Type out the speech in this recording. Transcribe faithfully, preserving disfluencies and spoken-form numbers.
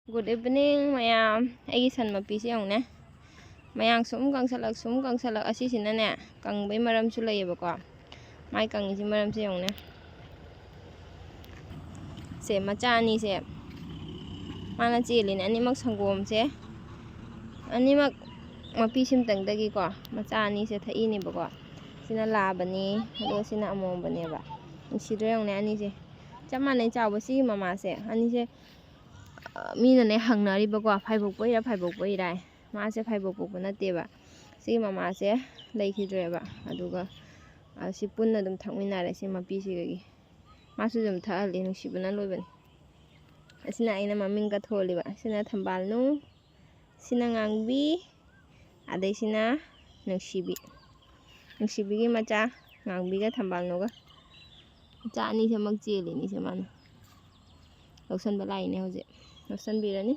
Good evening, ꯃꯌꯥꯝ꯫ ꯑꯩꯒꯤ ꯁꯟ ꯃꯄꯤꯁꯦ ꯌꯦꯡꯉꯨꯅꯦ, ꯃꯌꯥꯡ ꯁꯨꯝ ꯀꯪꯁꯜꯂꯛ, ꯁꯨꯝ ꯀꯪꯁꯜꯂꯛ꯫ ꯑꯁꯤꯁꯤꯅꯅꯦ, ꯀꯪꯕꯩ ꯃꯔꯝꯁꯨ ꯂꯩꯌꯦꯕꯀꯣ꯫ ꯃꯥꯏ ꯀꯪꯉꯤꯁꯤ ꯃꯔꯝꯁꯦ ꯌꯦꯡꯉꯨꯅꯦ꯫ ꯁꯦ, ꯃꯆꯥ ꯑꯅꯤꯁꯦ ꯃꯥꯅ ꯆꯦꯜꯂꯤꯅꯦ꯫ ꯑꯅꯤꯃꯛ ꯁꯪꯒꯣꯝꯁꯦ, ꯑꯅꯤꯃꯛ ꯃꯄꯤ ꯁꯤꯝꯇꯪꯗꯒꯤꯀꯣ ꯃꯆꯥ ꯑꯅꯤꯁꯦ ꯊꯛꯏꯅꯦꯕꯀꯣ꯫ ꯁꯤꯅ ꯂꯥꯕꯅꯤ, ꯑꯗꯨꯒ ꯁꯤꯅ ꯑꯃꯣꯝꯕꯅꯦꯕ꯫ ꯅꯨꯡꯁꯤꯗ꯭ꯔꯣ ꯌꯦꯡꯉꯨꯅꯦ ꯑꯅꯤꯁꯦ? ꯆꯞ ꯃꯥꯟꯅꯩ ꯆꯥꯎꯕ꯫ ꯁꯤꯒꯤ ꯃꯃꯥꯁꯦ, ꯑꯅꯤꯁꯦ, ꯑ, ꯃꯤꯅꯅꯦ ꯍꯪꯅꯔꯤꯕꯀꯣ, ꯐꯥꯏꯕꯣꯛ ꯄꯣꯛꯏꯔꯥ, ꯐꯥꯏꯕꯣꯛ ꯄꯣꯛꯏꯔꯥ ꯍꯥꯏ꯫ ꯃꯥꯁꯦ ꯐꯥꯏꯕꯣꯛ ꯄꯣꯛꯄ ꯅꯠꯇꯦꯕ꯫ ꯁꯤꯒꯤ ꯃꯃꯥꯁꯦ ꯂꯩꯈꯤꯗ꯭ꯔꯦꯕ꯫ ꯑꯗꯨꯒ, ꯑ, ꯁꯤ ꯄꯨꯟꯅ ꯑꯗꯨꯝ ꯊꯛꯃꯤꯟꯅꯔꯦ, ꯁꯤ ꯃꯄꯤꯁꯤꯒꯒꯤ꯫ ꯃꯥꯁꯨ ꯑꯗꯨꯝ ꯊꯛꯍꯜꯂꯤ, ꯅꯨꯡꯁꯤꯕꯅ ꯂꯣꯏꯕꯅꯤ꯫ ꯑꯁꯤꯅ ꯑꯩꯅ ꯃꯃꯤꯡ ꯀꯠꯊꯣꯛꯍꯜꯂꯤꯕ꯫ ꯁꯤꯅ ꯊꯝꯕꯥꯜꯅꯨ, ꯁꯤꯅ ꯉꯥꯡꯕꯤ, ꯑꯗꯩꯁꯤꯅ ꯅꯨꯡꯁꯤꯕꯤ꯫ ꯅꯨꯡꯁꯤꯕꯤꯒꯤ ꯃꯆꯥ ꯉꯥꯡꯕꯤꯒ ꯊꯝꯕꯥꯜꯅꯨꯒ꯫ ꯃꯆꯥ ꯑꯅꯤꯁꯦꯃꯛ ꯆꯦꯜꯂꯤꯅꯤꯁꯦ ꯃꯥꯅ꯫ ꯂꯧꯁꯟꯕ ꯂꯥꯛꯏꯅꯦ ꯍꯧꯖꯤꯛ꯫ ꯂꯧꯁꯟꯕꯤꯔꯅꯤ꯫